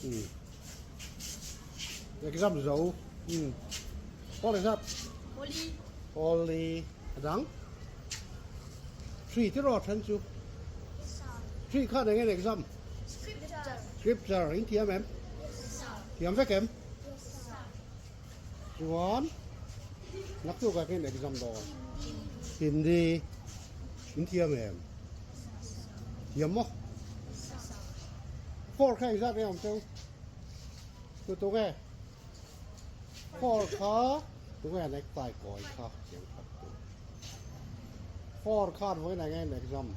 Umm exam zo umm pawl exam Holi a dang three tiraw then chu three khan eng nge exam scripture in thiam em thiam vek em chuan naktuk ah khin exam dawn Hindi in thiam em thiam maw four kha engzat nge awm cheu tu tu nge four kha tu nge necktie kawi kha chiang khat tu four khan vawiin ah nge exam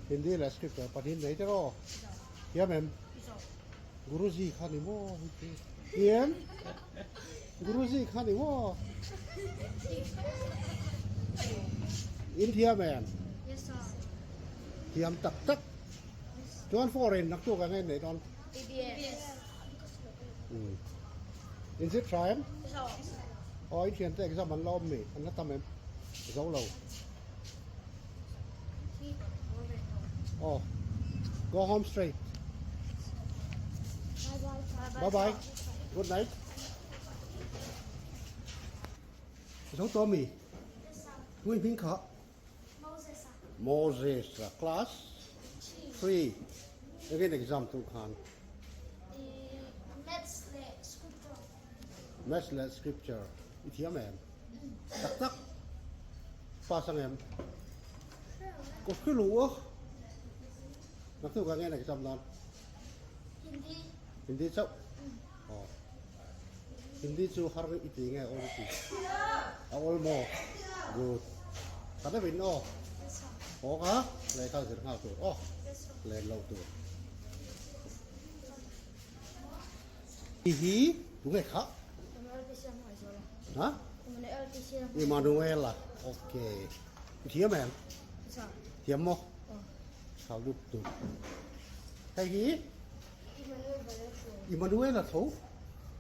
Hindi leh scripture pahnih nei tiraw thiam em. Guruji kha ni maw hei chu Em Guruji kha ni maw In thiam em Thiam tak tak Chuan foreign naktuk ang en nei dawn In zir tha em Aw in thiante exam an la awm mi an la tam em Zo lo Aw Go home straight Bye bye Good night Zo tawh mi Tui hming kha Moses a class 3 Again exam tu khan Maths leh scripture Maths leh scripture i thiam em? Tak tak pass ang em? Ko hrilu a Naktuk ah nge exam dawn? Hindi. Hindi chauh? Aw. Hindi chu har i ti nge awl i ti? A awl maw? Good. Khat a vin aw? Aw ka lehkha zir nghal tur aw? Len lo tur. Hi hi tunge kha? Ha? Emanuela. Okay. Thiam em? Thiam maw? Chau lut tu. Hei hi? Emanuela tho.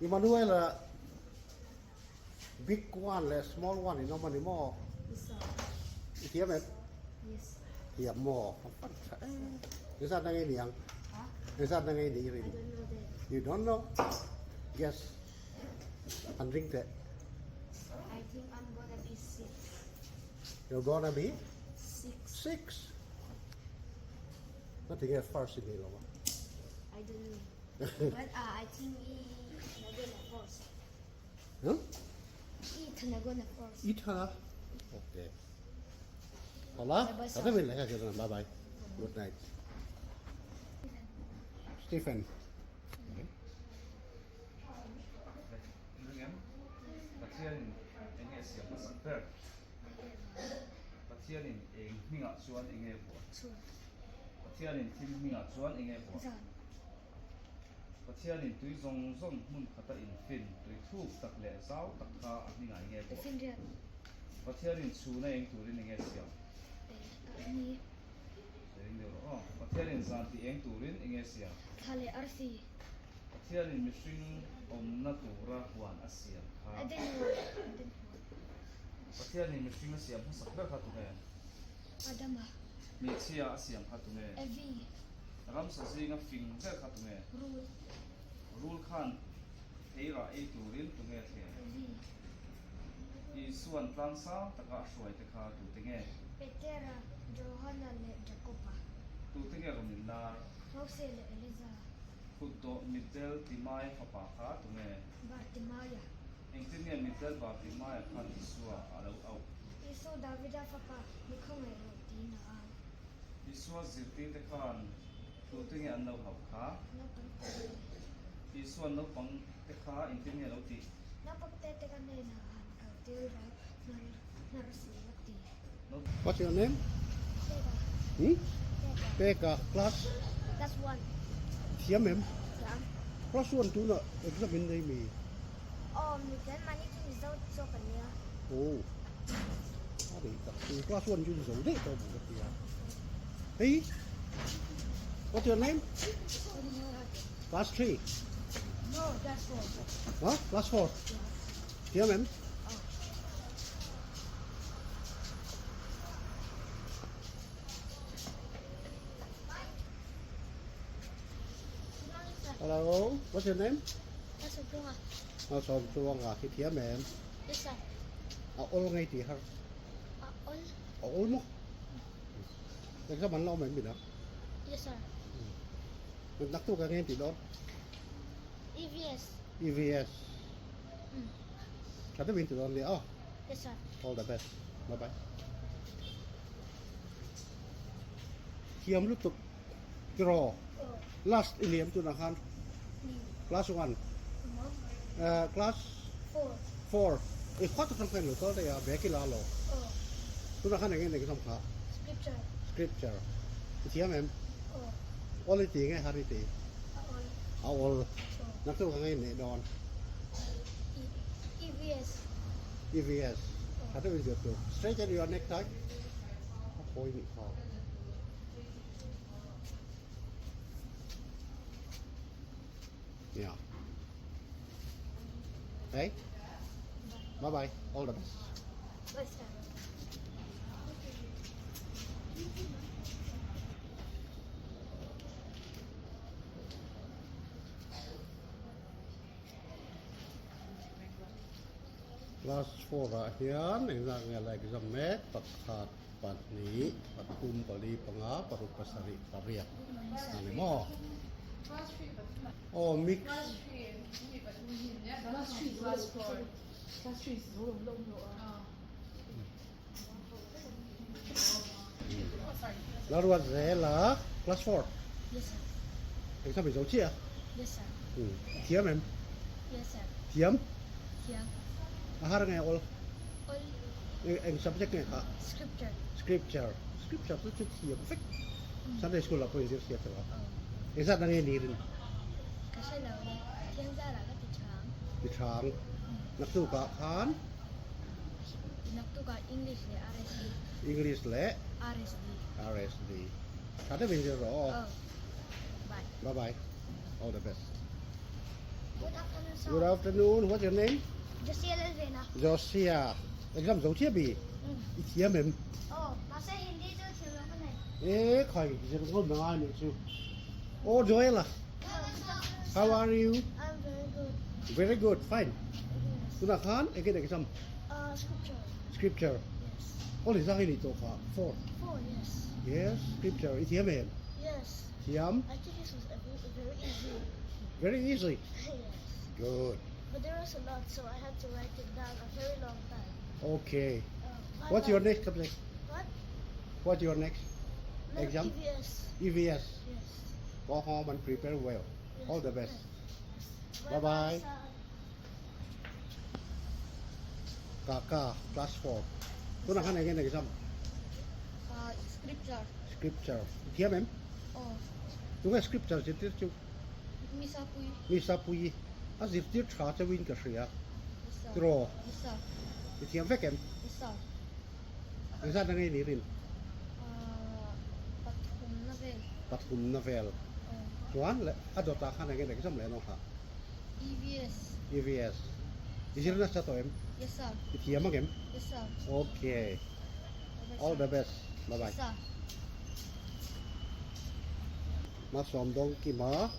Emanuela big one leh small one in awm a ni maw? I thiam em? Thiam maw? Engzat na ngei ni ang? Engzat na ngei ni i rin? You don't know? Guess. An ring teh. I think I'm gonna be six. You're gonna be? Six. Six. Nothing else first in lo ma. I don't know. But uh, I think he gonna first. Huh? Ethan gonna first. Ethan? Okay. Hola. Bye bye. Good night. Stephen. Pathianin eng nge siam hmasak ber? Pathianin eng hmingah chuan eng nge vuah? Pathianin thil hmingah chuan eng nge vuah? Pathianin tui zawng zawng hmun khata infin, tui thuk tak leh zau tak kha a hmingah eng nge vuah? Pathianin chhuna eng turin eng nge siam? Eng deuh rawh aw. Pathianin zan tih eng turin eng nge siam? Pathianin mihring awmna tura huan a siam kha. Pathianin mihring a siam hmasak ber kha tunge? Hmeichhia a siam kha tunge? Ramsa zinga fing ber kha tunge? Rul khan theirah ei turin tunge thleng? Isuan tlang sang taka a hruai te kha tute nge? Petera, Johana leh Jakoba. Tute nge rawn inlar? Mose leh Eliza. Kutdawh Mitdel Timaia fapa kha tunge? Bartimaia. Engtin nge Mitdel Bartimaia khan Isua a lo auh? Isu Davida fapa mi khawngaih rawh tiin a au. Isua zirtirte khan tute nge an lo hauh kha? Naupang te te. Isuan naupang te kha engtin nge a lo tih? Naupang te te ka hnenah han kal tir rawh hnar hnar si a ti. What's your name? Peka. Hmm? Peka. Peka. Class? Class 1. Thiam em? Thiam. Class 1 tuna exam in nei mi? Aw, mi kan mahni chu Mizo zawk an nia. Oh. A rei tak chu class 1 chu zo daih tawh maw ka tia. Hey. What's your name? Class 3. No, class 4. Huh? Class 4. Thiam em? Hello, what's your name? Malsawmtluanga. Malsawmtluanga, i thiam em? Yes sir. A awl ngei tih har. A awl. A awl maw? Exam an la awm em bina? Yes sir. Naktuk a ngei tih dawn? EVS. EVS. Tha deuhin ti dawn nia aw. Yes sir. All the best. Bye bye. Thiam lutuk tiraw. Last i liam tunah khan class one class four i khuat atang khan lo kal daih a bag i la lo tunah khan eng nge exam kha scripture scripture i thiam em awl i ti nge har i ti a awl naktuk ang i neih dawn EVS EVS tha deuh in zir tur straighten your necktie a khawi nih kha. Yeah. Hey. Bye bye. All the best. Bye sir. Class 4 ah hian engzat nge la exam mek pakhat Pahnih, pathum, pali, panga, paruk, pasarih, pariat a ni maw? Aw mix. Laruat zela class 4. Exam i zo chiah a? Thiam em? Thiam? A har nge awl? Eng subject nge kha? Scripture. Scripture. Scripture chu chu thiam vek. Sunday school ah pawh in zir chhiat lo a. Engzat na nge ni rin? Ka hre lo le. Thiang zarah ka ti thang. Ti thang. Naktuk ah khan? Naktuk ah English leh RSD. English leh? RSD. RSD. Tha deuh in zir rawh aw. Aw. Bye. Bye bye. All the best. Good afternoon sir. Good afternoon. What's your name? Josia Lalvena. Josia. Exam zo chiah bi. I thiam em? Aw, mahse Hindi chu thiam lo ka nei. E khai zir ngawt na ngai nih chu. Aw Joel a. How are you? I'm very good. Very good. Fine. Tunah khan again exam. Scripture. Scripture. Yes. Aw le zang i nih tawh kha. Four. Four, yes. Yes, scripture. I thiam em? Yes. Thiam? I think this was very easy. Very easy? Yes. Good. But there was a lot, so I had to write it down a very long time. Okay. What's your next subject? What? What's your next exam? EVS. EVS. Yes. Go home and prepare well. Yes. All the best. Yes. Bye bye. Sir. Kaka, class 4. Tunah khan again exam. Scripture. Scripture. Thiam em? Aw. Tunge scripture zirtir chu? Misa Pui. Misa Pui. A zirtir tha chauhin ka hria. Misa. Tiraw? Misa. I thiam vek em? Misa. Engzat na ngei ni rin? Pathum na vel. Pathum na vel. Aw. Chuan leh a dawtah khan enge exam leh an awm hah? EVS. EVS. I zir nasa tawh em? Yes sir. I thiam ang em? Yes sir. Okay. All the best. Bye bye. Yes sir. Masawm dawng kima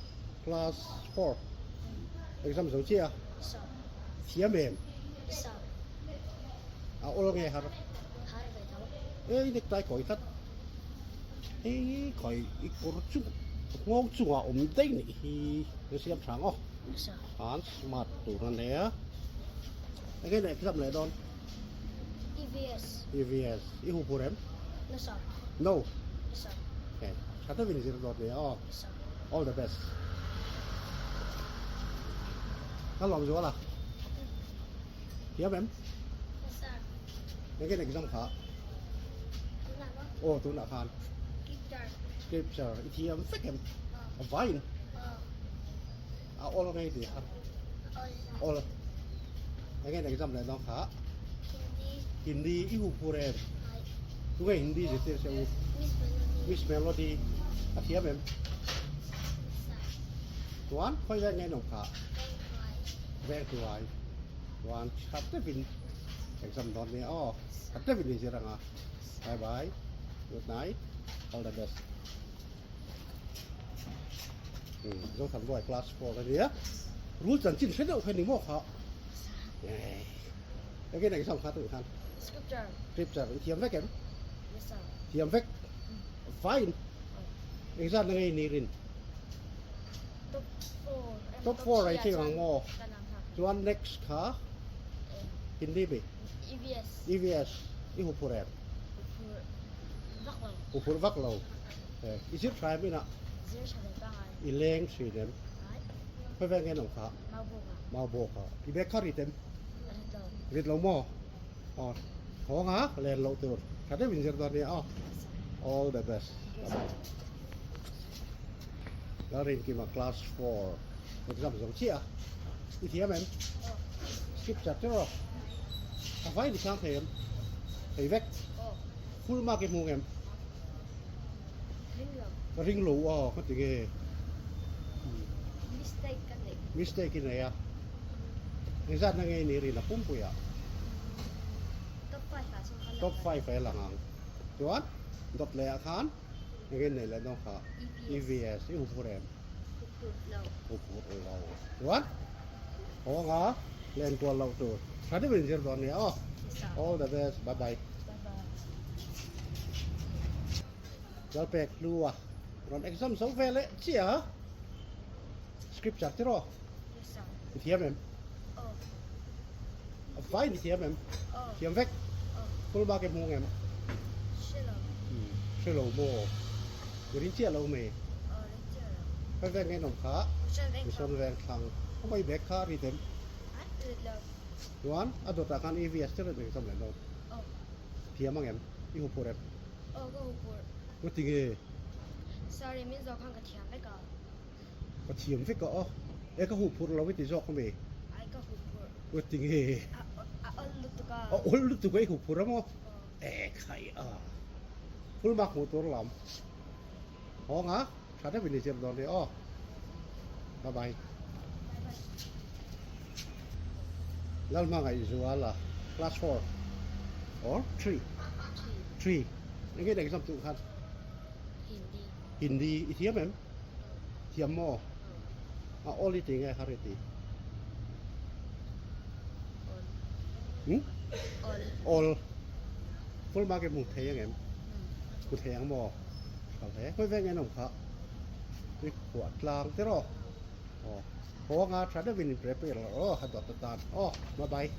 class 4 exam zo chiah a? Yes sir. Thiam em? Yes sir. A awl nge har? Har ve tho. Ei necktie kawi tlat. Hei khawi i kawr chu nghawng chungah awm daih nih hi ka siam tha ang aw. Yes sir. An smart tur a nia. Enge leh exam leh dawn? EVS. EVS. I hu phur em? No sir. No. Yes sir. Okay. Tha deuhin zir dawt nia aw. Yes sir. All the best. Ka lawm zual a? Thiam em? Yes sir. Enge exam kha? Tunah maw? Aw tunah khan. Scripture. Scripture. I thiam vek em? A vaiin. A awl ngei tih kha. Awl. Enge exam leh dawn kha? Hindi. Hindi i hu phur em? Tunge Hindi zirtir che u? Miss Melody. Miss Melody. A thiam em? Chuan khawi vek ngei nawm kha? Veng tuai. Chuan tha deuhin exam dawn nia aw. Tha deuhin inzir anga. Bye bye. Good night. All the best. Zothanbuai class 4 a nia. Rul chanchin hre deuh kha ni maw kha? Again exam kha tu khan. Scripture. Scripture i thiam vek em? Yes sir. Thiam vek. Fine. Exam na ngei ni rin. Top 4. Top 4 ai thing ang maw? Chuan next kha Hindi mi? EVS. EVS i hu phur em? Phur vak lo. Hu phur vak lo. I zir tha em inah? Zir tha ve pangai. I leng thin em? Khawi veng nge nang kha? Mau bawk ah. Mau bawk ah. I bag kha rit em? Rit lo. Rit lo maw? Aw thawng a len loh tur. Tha deuh in zir dawn nia aw. All the best. Bye bye. Lalrinkima class 4 exam zo chiah a. I thiam em? Skip chat che rawh. A vai ni chang thei em? Thei vek. Full mark i hmu ngem? Ring lo. Ring lo aw ka ti nge. Mistake ka nei. Mistake i nei a. Engzat na nge ni rin a pumpui ah? Top 5 ah chuan ka lang. Top 5 ah i lang ang. Chuan dawt leh ah khan enge nei leh dawn kha? EVS. EVS i huphur em? Huphur lo. Huphur lo. Chuan haw anga len kual loh tur. Tha deuh in zir dawn nia aw. All the best. Bye bye. Bye bye. Lalpek hlua rawn exam zo ve leh chiah a. Scripture ti rawh. Yes sir. I thiam em? Aw. A vain i thiam em? Aw. Thiam vek? Aw. Full mark i hmu ngem? Hre lo. Hre lo maw? I rin chiah lo mai? Aw, rin chiah lo. Khawi veng nge nawm kha? Mission veng thlang. Mission veng thlang. A mai bag kha a rit em? A rit lo. Chuan a dawtah khan EVS te rit exam leh dawn. Aw. Thiam ang em? I huphur em? Aw, ka huphur. Ka ti nge? Sorry, min zawh khan ka thiam vek a. Ka thiam vek a aw. E ka huphur lo i ti zawk ami? Ai ka huphur. Ka ti nge? A awl lutuk a. A awl lutuk a i huphur a maw? Aw. E khai a. Full mark hmuh tur lam. Hawng a, tha deuh in i zir dawn nia aw. Bye bye. Bye bye. Lalhmangaih Zuala class 4 or 3? 3. 3. Enge in exam tuh khan? Hindi. Hindi i thiam em? Thiam maw? A awl i ti nge har i ti? Awl. Hmm? Awl. Awl. Full mark i hmu thei angem? Hmu thei ang maw? Tha hle. Khawi veng en awm kha? I khuah tlang te rawh. Aw. Haw anga tha deuhin in prepare lo aw a dawt atan. Aw. Bye bye.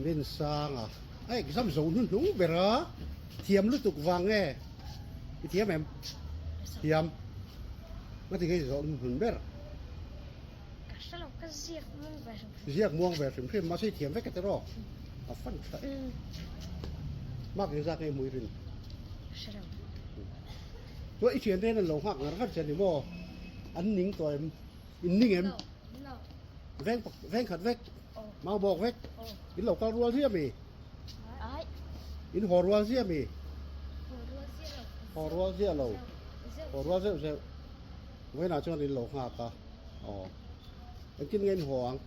Linsanga a exam zo hnu hnung ber a thiam lutuk vang nge i thiam em thiam nga ti nge i zawh hnu hnun ber Ka hre lo ka ziak muang ve hrim hrim ziak muang ve hrim hrim mahse i thiam vek e tiraw a fan tha em mark engzat nge i hmui rin hre lo chuan i thian te an lo nghak ngar ngar che ni maw an ning tawh em in ning em Veng veng khat vek, mau bawk vek, in lo kal rual zia mi? In haw rual zia mi? Haw rual zia lo. Haw rual zeuh zeuh. Vawiinah chuan in lo nghak a. Aw. Engtin nge in haw ang?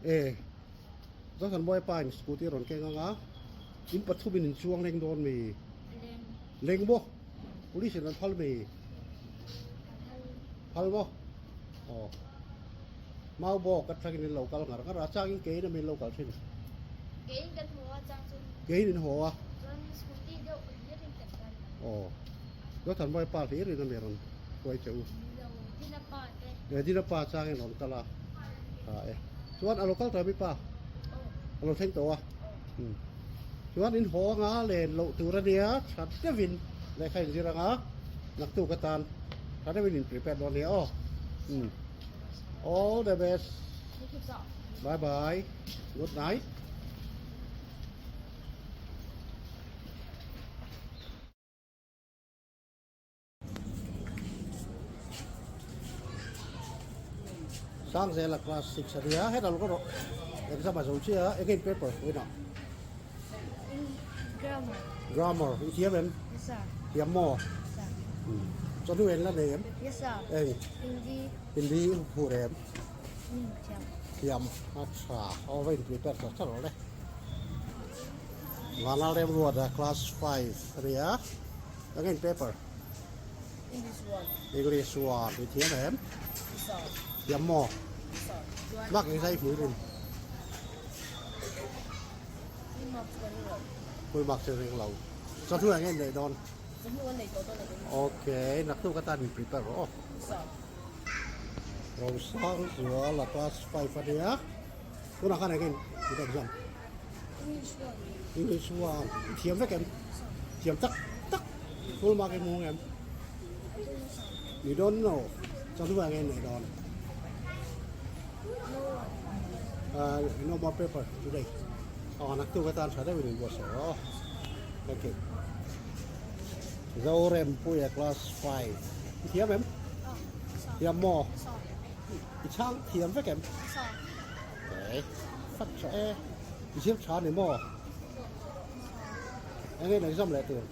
E. Zothanmawia pa in scooty rawn keng ang a. In pathum in in chuang leng dawn mi? Leng maw? Police in an phal mi? Phal maw? Aw. Mau bawk atangin in lo kal ngar ngar a, changin kein a min lo kal thin. Kein kan haw a chang chu. Kein in haw a. Chuan scooty deuh hlir in kan kal. Aw. Zothanmawia pa hlir in a mi rawn hruai che u. Lo, Dina pa te. E, Dina pa changin rawn kal a. Tha e. Chuan a lo kal tawh mi pa? Aw. A lo thleng tawh a. Umm. Chuan in haw anga len loh tur a nia, tha deuhin lehkha in zir anga naktuk atan tha deuhin in prepare dawn nia aw. Umm. All the best. Bye bye. Good night. Sangzela class 6 a nia hetah lo ka rawh exam a zo chiah a again paper vawiinah Grammar Grammar i thiam em? Yes sir. Thiam maw? Yes sir. Chawhnu eng la nei em? Yes sir. Eng? Hindi. Hindi i phur em? Thiam. Thiam a tha aw va in prepare char char rawh le. Vanlal Remruata class 5 a nia eng in paper English one English one i thiam em thiam maw mark engzah i hmui rin full mark chu ring lo chawhnu eng nge neih dawn okay naktuk atan in prepare rawh aw Rosang Zuala class 5 a nia tunah khan eng nge in exam English one i thiam vek em thiam tak tak full mark i hmu ang em you don't know chawhnu eng nge neih dawn uh, no more paper today aw naktuk atan tha deuhin in buatsaih rawh aw thank you Zorempuia class 5 i thiam em thiam maw i chhang thiam vek em okay fat tha e i zir tha ni maw eng nge exam leh tur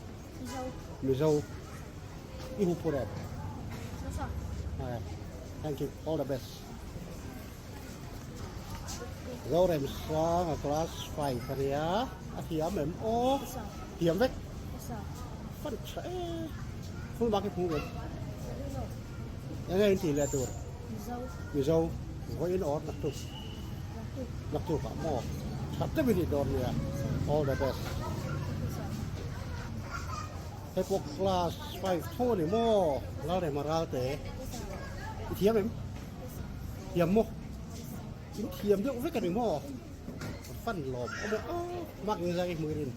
Mizo i hu phur em thank you all the best Zoremsanga class 5 a nia a thiam em aw thiam vek fan tha e full mark i hmu em eng nge in tih leh tur Mizo vawiin awr naktuk naktuk ah maw that deuh in tih dawn nia all the best hei pawh class 5 tho a ni maw Lalrema Ralte i thiam em Thiam maw? In thiam deuh vek a ni maw? A fan lawm awm e aw mak ni zai hmui rin.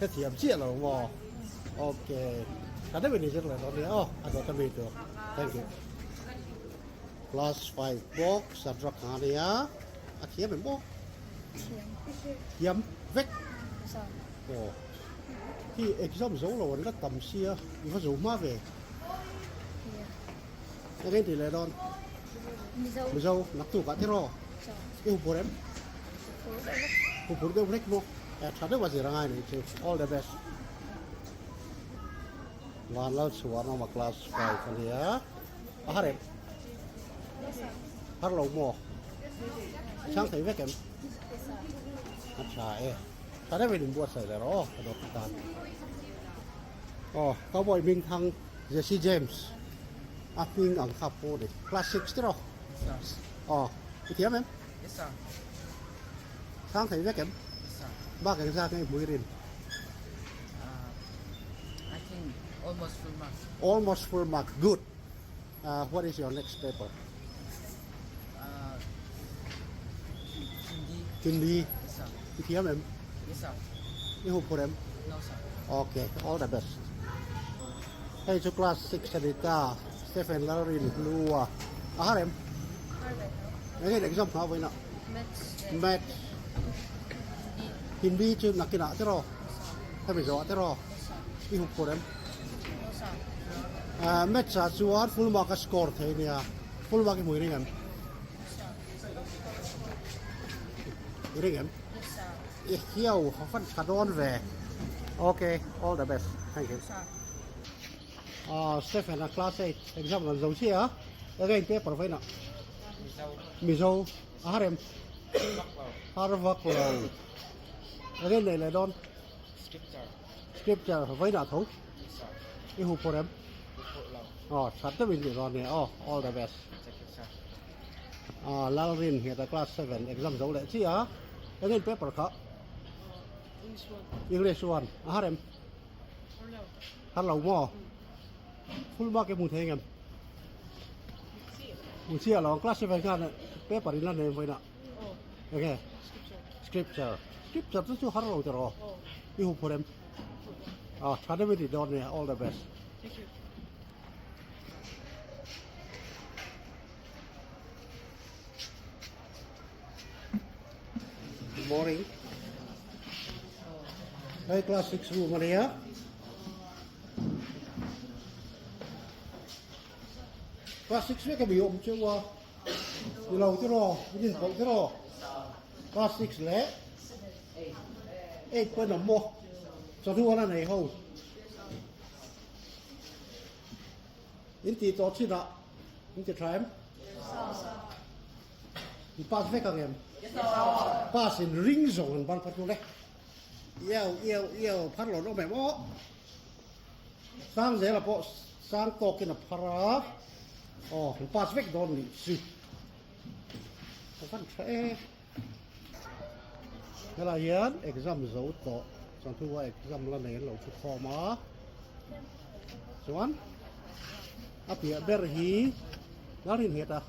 Ka thiam chiah lo maw? Okay. Ka deuh in zir leh dawn nia aw a dawt a mi tur. Thank you. Class 5 bawk Sadrak kha nia a thiam em maw? Thiam vek. Aw. Hi exam zo lo an la tam sia i va zo hma ve. Eng nge tih leh dawn? Mizo. Mizo naktuk ah tiraw? I huphur em? Huphur deuh hlek maw? E tha deuh a zir angai nih chu. All the best. Vanlalchhuanawma class 5 a nia. A har em? Har lo maw? Chhang thei vek em? A tha e. Tha deuh in inbuatsaih leh rawh aw ka dawt tan. Aw Cowboy Hmingthang Jesse James a hming ang kha pawh ni class 6 tiraw aw i thiam em chhang thei vek em bak eng zat nge i hmui rin I think almost full marks. Almost full mark good uh, what is your next paper Uh, Hindi. Hindi Yes, sir. I thiam em Yes, sir. I hu phur em No, sir. Okay, all the best. Hei chu class 6 a ni ta, Stephen Lalrin Hlua. A har em? Eng nge exam hma vawiin ah? Maths. Hindi chu nakinah te raw? Hemi zawh ah te raw? I hup phur em? Maths ah chuan full mark a score thei nia. Full mark i hmui ring em? I ring em? I hiau a fan tha dawn ve. Ok, all the best. Thank you. Ah, Stephen a class 8 exam kan zo chiah a. Again paper vain ah. Mizo. A har em? Har vak lo. Again nei leh dawn. Scripture. Scripture vain ah tho. I hu phur em? Oh, that deuh in tih dawn nia. Oh, all the best. Ah, Lalrin hian a class 7 exam zo leh chiah a. Engin paper kha? English one. English one. A har em? Har lo maw? Full mark i hmu thei engem? Hmu chiah lo. Class 7 khan paper in la nei vawiin ah. Enge? Scripture. Scripture chu chu har lo tiraw? I hu phur em? Ah, tha deuh i tih dawn nia. All the best. Thank you. Good morning. Hei class 6 room a nia. Class 6 vek a mi awm cheu a. Ni lo tiraw, in inpawlh tiraw. Class 6 leh 8 pawh in awm maw. Chawhnu an a nei ho. In tih tawh chinah in ti tha em? In pass vek ang em? Pass in ring zawng an ban phat hnul e. Iau iau iau phar lo an awm em aw. Sang zela pawh sang tawkin a phar a. Aw an pass vek dawn nih chu. A van tha e. Helai hian exam zo tawh chuan thu a exam la nei an lo thu khawm a. Chuan a piah ber hi Lalrin nghet a.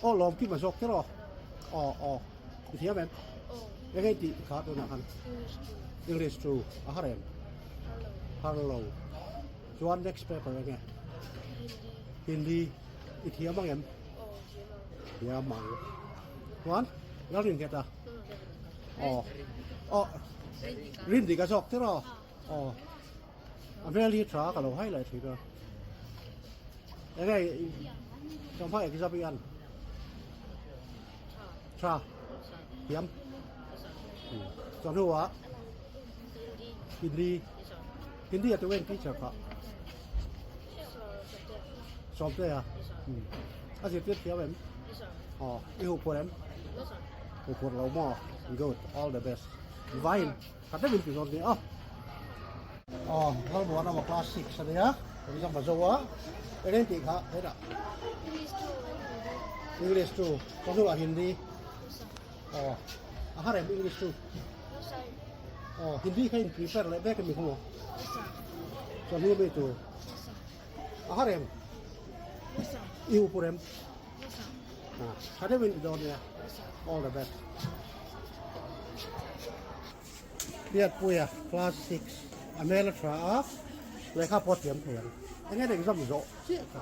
Aw lawm kim a zawk tiraw? Aw aw i thiam em? Eng ei tih kha tunah khan English chu a har em? Har lo. Chuan next paper eng e? Hindi i thiam ang em? Thiam ang. Chuan Lalrin nghet a? Aw aw Rindik a zawk tiraw? Aw a hmel hi tha ka lo hai leh thin a. Enge sawmhma exam hi an tha thiam chuan hnuah Hindi Hindi a tu en teacher kha sawmte a a zirtir thiam em aw i huh phuar em huh phuar lo maw good all the best vain Khat deuhin ti zawt nia. Aw Lalmuan ama class 6 ania exam a zo a eng eng tih kha hetah English chu ka hnungah Hindi aw a har em English chu aw Hindi kha in prepare leh vek a mi khaw maw chuan hnung ami tur a har em i hu pur em tha deuhin ti dawn nia all the best. Biakpuia class 6 a hmel a tha a lehkha pawh a thiam thei ang eng nge exam zawh chiah kha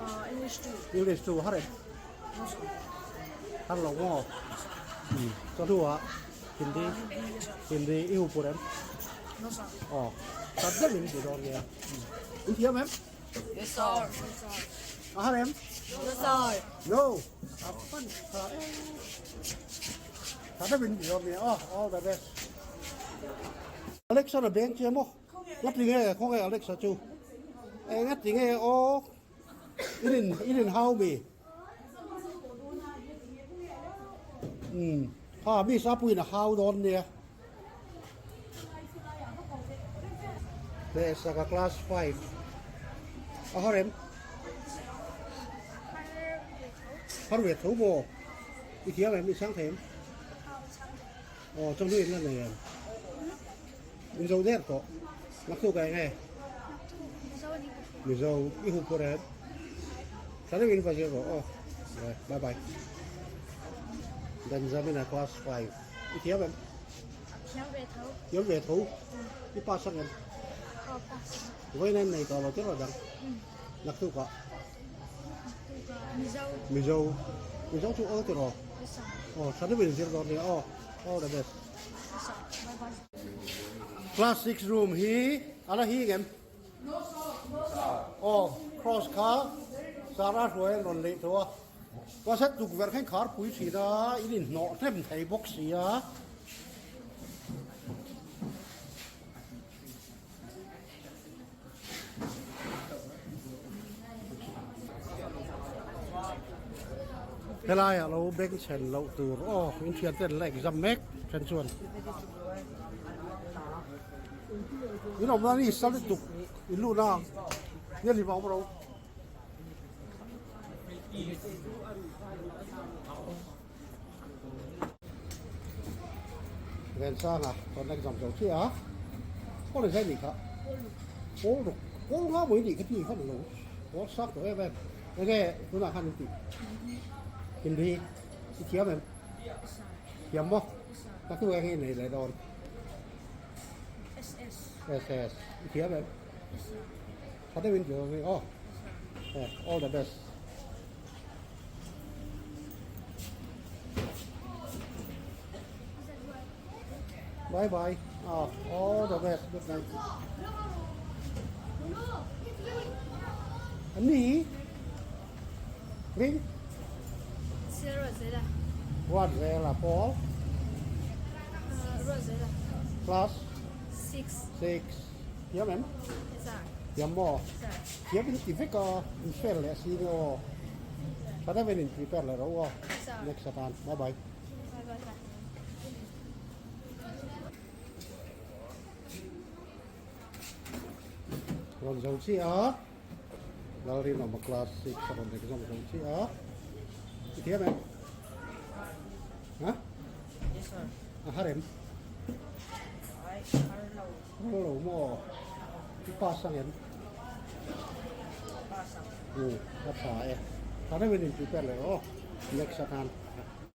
English 2 har em har lo maw chaw hnuah Hindi Hindi i hu pur em aw that deuh in ti dawn nia in thiam em Yes sir a har em No sir No a pan tha em Tha deuhin ti awm nia aw, all the best. Alexa na beng che maw? Ngati nge khawnge Alexa chu? E ngati nge aw in in in in hau mi? Um ha mi sa puin a hau dawn nia. Leh saka class 5 a har em? Har ve tho maw? I thiam em? I chhang thei em? Aw, chawhnu in la nei em? In zo der tawh. Naktuk ah eng nge? Mizo i hup pawh em? Tha deuhin va zir rawh aw. Bye bye. Benjamin a class 5. I thiam em? Thiam ve tho. Thiam ve tho. I pass ang em? Aw, pass. Vawiin a nei tawh lo tir rawh dang. Naktuk ah. Mizo. Mizo. Mizo chu aw tiraw? Aw, tha deuhin zir dawn nia aw. All the best. Class 6 room hi ala hi ngem? Aw, cross kha Sara hruai an rawn leh tawh a. Class set tukverh khan khar pui thin a, in inhnawh hnem thei bawk si a. Helaiah lo beng chhen loh tur aw in thian ten la exam mek then chuan in awm na ni sal lutuk in luh na nge hlim a awm ro. Vensanga chuan exam zo chiah a college a nih kha pawl ruk pawl nga mawi nih kha ti khan lo pawl sak tawh em em enge tunah khan in tih Hindi i thiam em thiam maw ka tu enge i nei leh dawn SS i thiam em tha deuhin ti dawn aw all the best. Bye bye. Oh, all the best. Good night. Ani? Ring? Rosella. Rosella Paul. Rosella. Class? 6. 6. Thiam em? Yes sir. Thiam maw? Sir. Thiam in ti vek a, in fail leh si ni aw. Tha deuhin in prepare leh rawh u aw. Yes sir. Next atan. Bye bye. rawn zo chiah a, Lalrinawma class 6 a rawn exam zo chiah a. I thiam em? Ha? Yes sir. A har em? Ai, har lo. Har lo maw? I pass ang em? Pass ang. U, a tha e. Tha deuhin in prepare leh rawh aw, next atan.